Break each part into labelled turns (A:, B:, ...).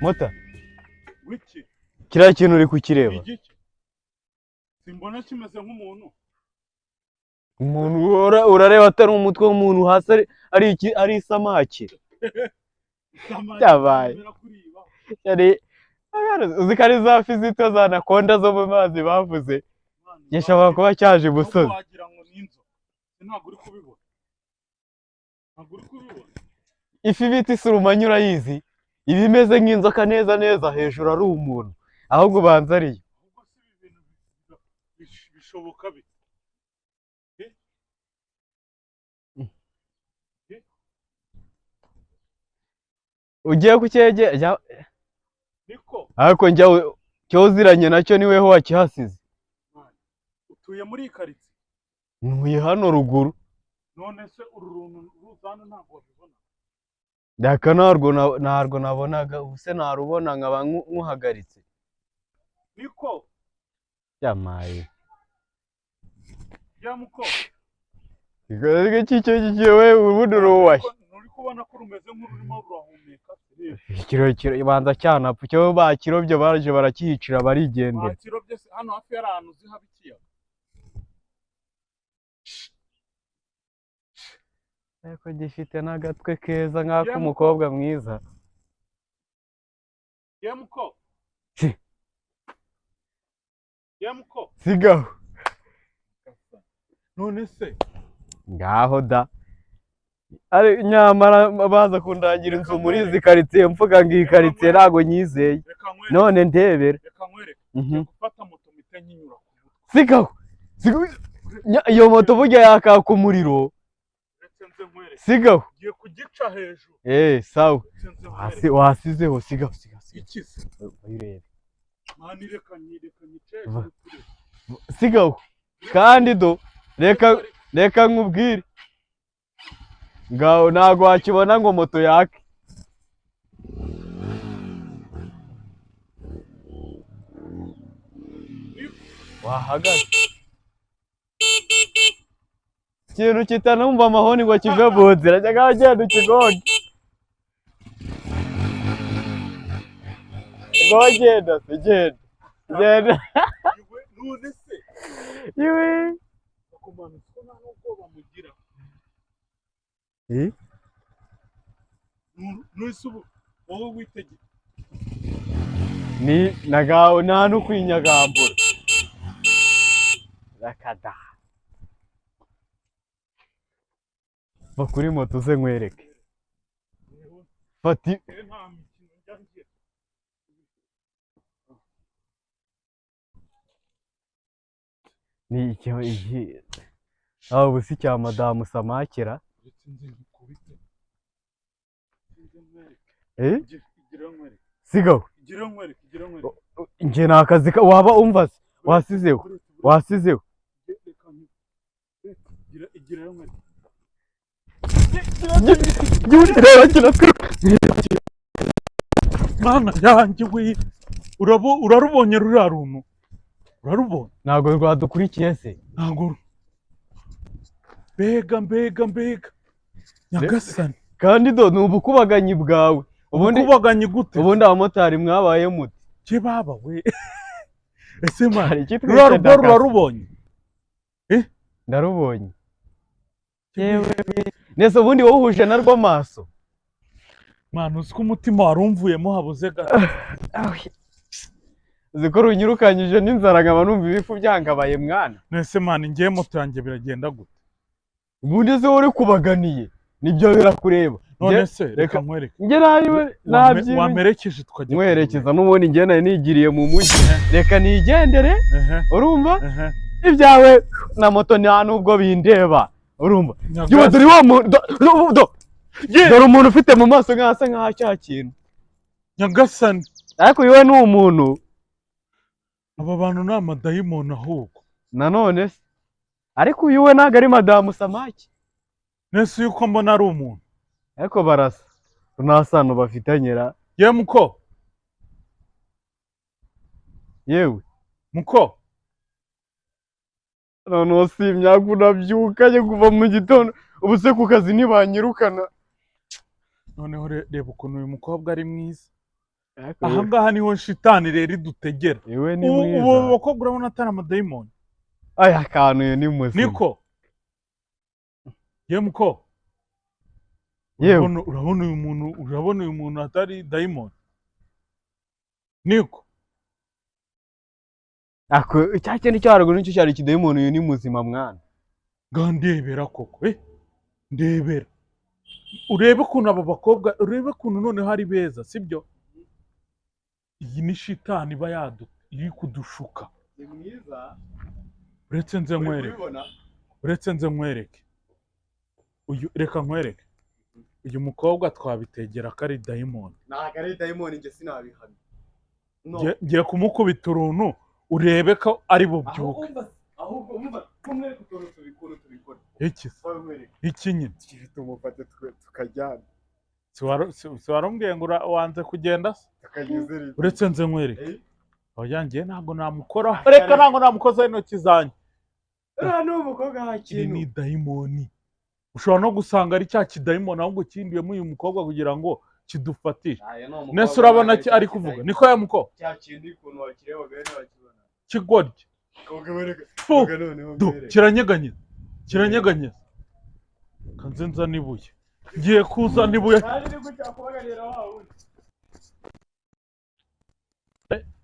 A: Mota.
B: Wiki.
A: Kiriya kintu uri kukireba.
B: Igiki. Simbona kimeze nk'umuntu.
A: Umuntu urareba atari umutwe w'umuntu hasi ari iki ari isamaki. Cyabaye. Yari uzi ko ari za fi zito za anaconda zo mu mazi bavuze. Gishobora kuba cyaje imusozi.
B: Wagira ngo ni inzoka. Ntabwo uri kubibona. Ntabwo uri kubibona.
A: Ifi bita isurumanyu urayizi? Iba imeze nk'inzoka neza neza hejuru ari umuntu. Ahubwo ubanza ariyo.
B: Ahubwo si ibi bintu bishoboka bite?
A: Ugiye kucyegera
B: niko
A: ariko njya cyoziranye nacyo niweho wakihasize.
B: Utuye muri iyi karitsiye?
A: Ntuye hano ruguru.
B: None se uru runtu ruzana ntabwo wabibona?
A: Reka ntarwo nabonaga, ubuse narubona nkaba nkuhagaritse.
B: Niko
A: yamaye.
B: Ya muko.
A: Iki we ubundi uruwaye.
B: Nturi kubona ko rumeze nk'ururimo rurahumeka.
A: Ikiro ibanza cyanapfa cyo bakirobye baje barakihicira barigendera.
B: Bakirobye se hano hafi yari ahantu uzi haba ikiyaga.
A: Ariko gifite n'agatwe keza nk'ak'umukobwa mwiza.
B: Ya muko. Ya muko.
A: Sigaho.
B: None se
A: ngaho da. Ari nyamara baza kundangira inzu muri izi karitsiye mvuga ngo iyi karitsiye ntago nyizeye. None ndebera.
B: Reka nkwereke. Gufata moto mpite nyinyura ku mutwe.
A: Sigaho. Sigaho. Iyo moto burya yakaka umuriro. Sigaho.
B: Ngiye kugica hejuru.
A: Sawa. Wasizeho sigaho sigaho.
B: Ikize.
A: Uyirebe.
B: Mani reka nyice.
A: Sigaho. Kandi do reka nkubwire. Ngaho ntago wakibona ngo moto yake. Wahagaze. Ikintu kitanumva amahoni ngo kive mu nzira cyangwa agenda ukigonge. Ngo genda se genda. Genda.
B: None se.
A: Iwe.
B: Bakumanutse nta n'ubwoba mugira. None wowe witege.
A: Ni nagaho nta no kwinyagambura. Rakada. Va kuri moto ze nkwereke. Fati ni iki aho busi cya madamu Samakira. Sigaho. Nje nakazi waba umva se wasizeho wasizeho.
B: Mana yanjye we urarubonye ruriya runtu urarubonye?
A: Ntabwo rwadukurikiye se?
B: Ntabwo. Mbega mbega mbega nyagasani.
A: Kandi do ni ubukubaganyi bwawe. Ubundi
B: ubukubaganyi gute?
A: Ubundi abamotari mwabaye mute?
B: Cye baba we. Ese mani ruriya rugo rurarubonye?
A: Ndarubonye. Yewe nese ubundi wowe uhuje narwo amaso.
B: Mwana uzi ko umutima warumvuyemo habuze gato.
A: Uzi ko runyirukanyije n'inzara nkaba numva ibifu byangabaye mwana.
B: Nese mwana ngiye moto yanjye biragenda gute?
A: Ubundi se uri kubaganiye nibyo birakureba.
B: None se reka nkwereke.
A: Nge nawe nabyi
B: wamerekeje tukajya
A: nkwerekeza n'ubundi ngiye nari nigiriye mu mujyi. Reka nigendere. Urumva? Ibyawe na moto nta nubwo bindeba. Urumva? Yewe dore wa muntu dore umuntu ufite mu maso nk'asa nk'aho cya kintu.
B: Nyagasani.
A: Ariko iwe ni umuntu.
B: Aba bantu ni amadayimoni ahubwo.
A: Nanone se. Ariko uyu we ntabwo ari madamu Samaki.
B: Nese yuko mbona ari umuntu.
A: Ariko barasa. Nta sano bafitanye ra.
B: Ye muko.
A: Yewe.
B: Muko.
A: Noneho si imyaka unabyukanye kuva mu gitondo ubu se ku kazi ntibanyirukana.
B: Noneho reba ukuntu uyu mukobwa ari mwiza. Aha ngaha niho shitani rero idutegera.
A: Iwe ni mwiza.
B: Ubu bakobwa urabona atari amadayimoni.
A: Aya kantu uyu ni muzima.
B: Niko. Yemuko.
A: Yewe.
B: Urabona uyu muntu, urabona uyu muntu atari dayimoni. Niko.
A: Ako cya kintu cyo haruguru nicyo cyari ikidayimoni, uyu ni muzima mwana.
B: Ngandebera koko, ndebera. Urebe ukuntu aba bakobwa, urebe ukuntu noneho ari beza, sibyo? Iyi ni shitani iba iri kudushuka.
A: Ni mwiza.
B: Uretse nze nkwereke. Uretse nze nkwereke. Uyu reka nkwereke. Uyu mukobwa twabitegera ko ari dayimoni.
A: Ntabwo ari dayimoni, njye sinabihamya.
B: Ngiye kumukubita uruntu urebe ko ari bubyuke.
A: Ahubwo umva kumwereka ukuntu tubikora.
B: Iki? Iki nyine.
A: Tumufate tukajyana.
B: Si warumbwiye ngo wanze kugenda se? Uretse nze nkwereke. Oya njye ntabwo namukora. Reka ntabwo namukoza intoki zanjye.
A: Uriya ni umukobwa hakintu.
B: Ni dayimoni. Ushobora no gusanga ari cya kidayimoni ahubwo kinduyemo uyu mukobwa kugira ngo kidufatishe. Nese urabona ki ari kuvuga? Niko ya mukobwa.
A: Cya kintu ukuntu wakirebaga ntiwakibona.
B: Kigoryi. Kiranyeganyeza. Kiranyeganyeza. Kanze nzana ibuye. Ngiye kuzana ibuye.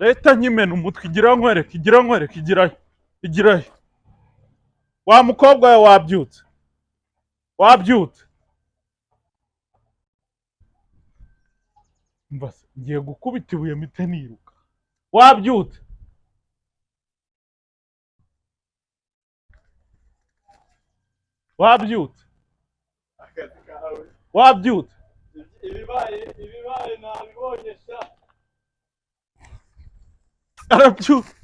B: Leta nyimena umutwe, igira nkwereke, igira nkwereke, igirayo. Igirayo. Wa mukobwa we wabyutse. Wabyutse. Mbase ngiye gukubita ibuye mpite niruka. Wabyutse. Wabyutse. Wabyutse.
A: Ibibaye nabibonye sha.
B: Arabyutse.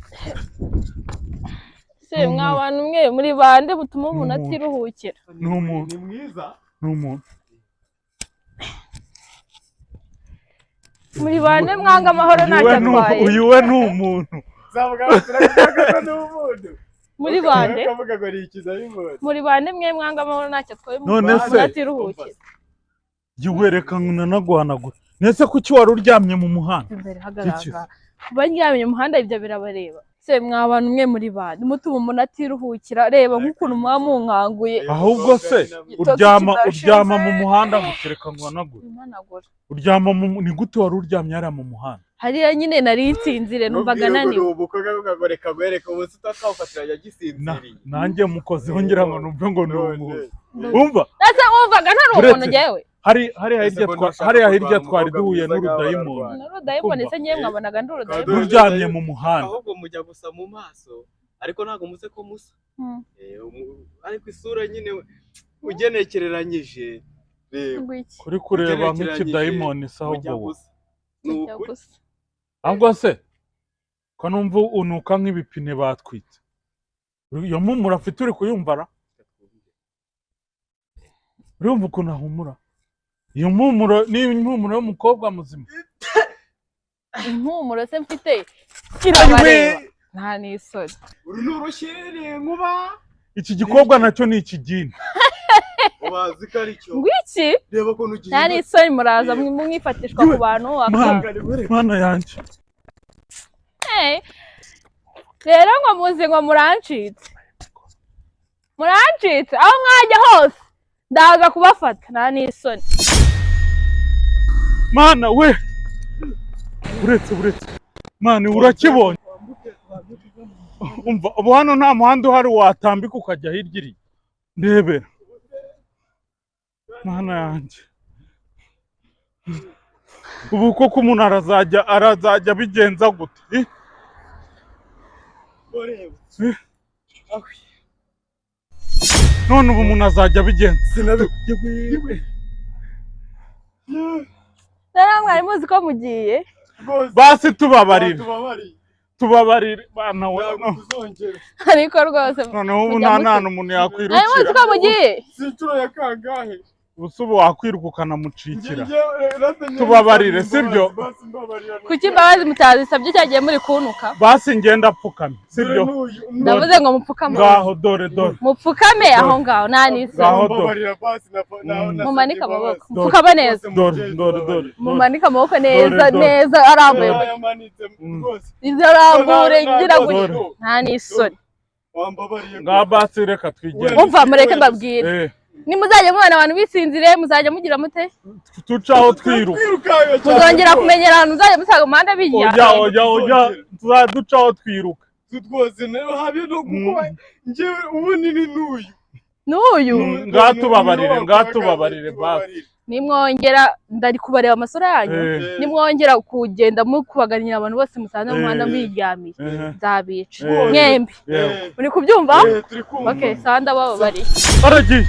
C: Se mwa bantu mwe muri bande mutuma umuntu atiruhukira.
B: Ni umuntu.
A: Ni mwiza.
B: Ni umuntu.
C: Muri bande mwanga amahoro ntacyo atwaye.
B: Uyu we ni umuntu.
A: Zavuga ko ni umuntu.
C: Muri bande.
A: Kavuga ngo ni ikidayimoni.
C: Muri bande mwe mwanga amahoro ntacyo atwaye.
B: None se
C: atiruhukira.
B: Yiwereka nanaguhanagura. Nese kuki wari uryamye mu muhanda?
C: Imbere hagaragara. Kuba ndyamye mu muhanda ibyo birabareba. Se mwa bantu mwe muri bande mutuma umuntu atiruhukira, reba nk'ukuntu muba munkanguye.
B: Ahubwo se uryama mu muhanda ngutereka nguhanagure. Uryama mu ni gute wari uryamye hariya mu muhanda?
C: Hariya nyine nari nsinzire numvaga naniwe.
B: Nanjye mukozeho ngira ngo numve ngo ni umuntu. Umva?
C: Ese wumvaga ntari umuntu njyewe?
B: Hariya hirya twari duhuye n'urudayimoni.
C: N'urudayimoni se nyewe mwabonaga ndi urudayimoni.
B: Ruryamye mu muhanda.
A: Ahubwo mujya gusa mu maso ariko ntabwo muze ko musa. Ariko isura nyine ugenekereranyije reba.
B: Kuri kureba nk'ikidayimoni se ahubwo. Ahubwo se ko numva unuka nk'ibipine batwitse. Iyo mpumuro afite uri kuyumva ra? Urumva ukuntu ahumura? Iyo mpumuro ni impumuro y'umukobwa muzima.
C: Impumuro se mfite irabareba. Nta n'isoni.
A: Uru ni urushyiri nkuba.
B: Iki gikobwa nacyo ni ikigini.
A: Ubazi ko ari cyo.
C: Ngwiki?
A: Reba ukuntu gihinduka.
C: Nta n'isoni muraza mwifatishwa ku bantu.
B: Mana yanjye.
C: Rero ngo muzi ngo murancitse. Murancitse aho mwajya hose. Ndaza kubafata nta n'isoni.
B: Mana we. Uretse. Mana urakibonye. Umva ubu hano nta muhanda uhari watambika ukajya hirya iri. Ndebera. Mana yanjye. Ubu koko umuntu arazajya bigenza gute? None ubu umuntu azajya abigenza.
C: Rero mwari muzi ko mugiye.
B: Basi tubabarire. Tubabarire bana we.
C: Ariko rwose
B: noneho ubu nta nta umuntu yakwirukira.
C: Mwari muzi ko mugiye.
A: Si inshuro ya kangahe?
B: Ubu ubu wakwiruka ukanamucikira. Tubabarire, sibyo?
C: Kuki imbabazi mutazisabye cyagiye muri kuntuka?
B: Basi ngenda apfukamye, sibyo?
C: Ndavuze ngo mupfukame.
B: Ngaho dore, dore.
C: Mupfukame aho ngaho, nta n'isoni.
B: Ngaho dore.
C: Mumanike amaboko, mupfukame neza.
B: Dore, dore, dore.
C: Mumanike amaboko neza.
B: Dore, dore.
C: Neza arambuye, irambure, ngira gutya.
B: Dore.
C: Nta n'isoni.
B: Ngaho basi reka twigende.
C: Umva, mureke mbabwire. Nimuzajya mubona abantu bisinziriye, muzajya mugira mute?
B: Tucaho twiruka.
C: Muzongera kumenyera ahantu muzajya musanga umuhanda bijya.
B: Oya, oya, oya, tuzaducaho twiruka.
A: Rwose habe no kuba njyewe ubunini n'uyu.
C: N'uyu.
B: Ngaho tubabarire, ngaho tubabarire basi.
C: Nimwongera, ndari kubareba amasura yanyu. Nimwongera kugenda mukubaganira abantu bose musanze mu muhanda mwiryamiye, nzabica mwembi.
B: Yego.
C: Muri kubyumva?
A: Turi kumva.
C: Okay, sawa, ndabababariye.
B: Aragiye,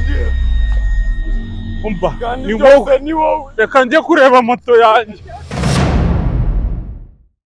B: umva.
A: Kandi
B: Ni
A: byose
B: wowe.
A: Ni wowe.
B: Reka njye kureba moto yanjye.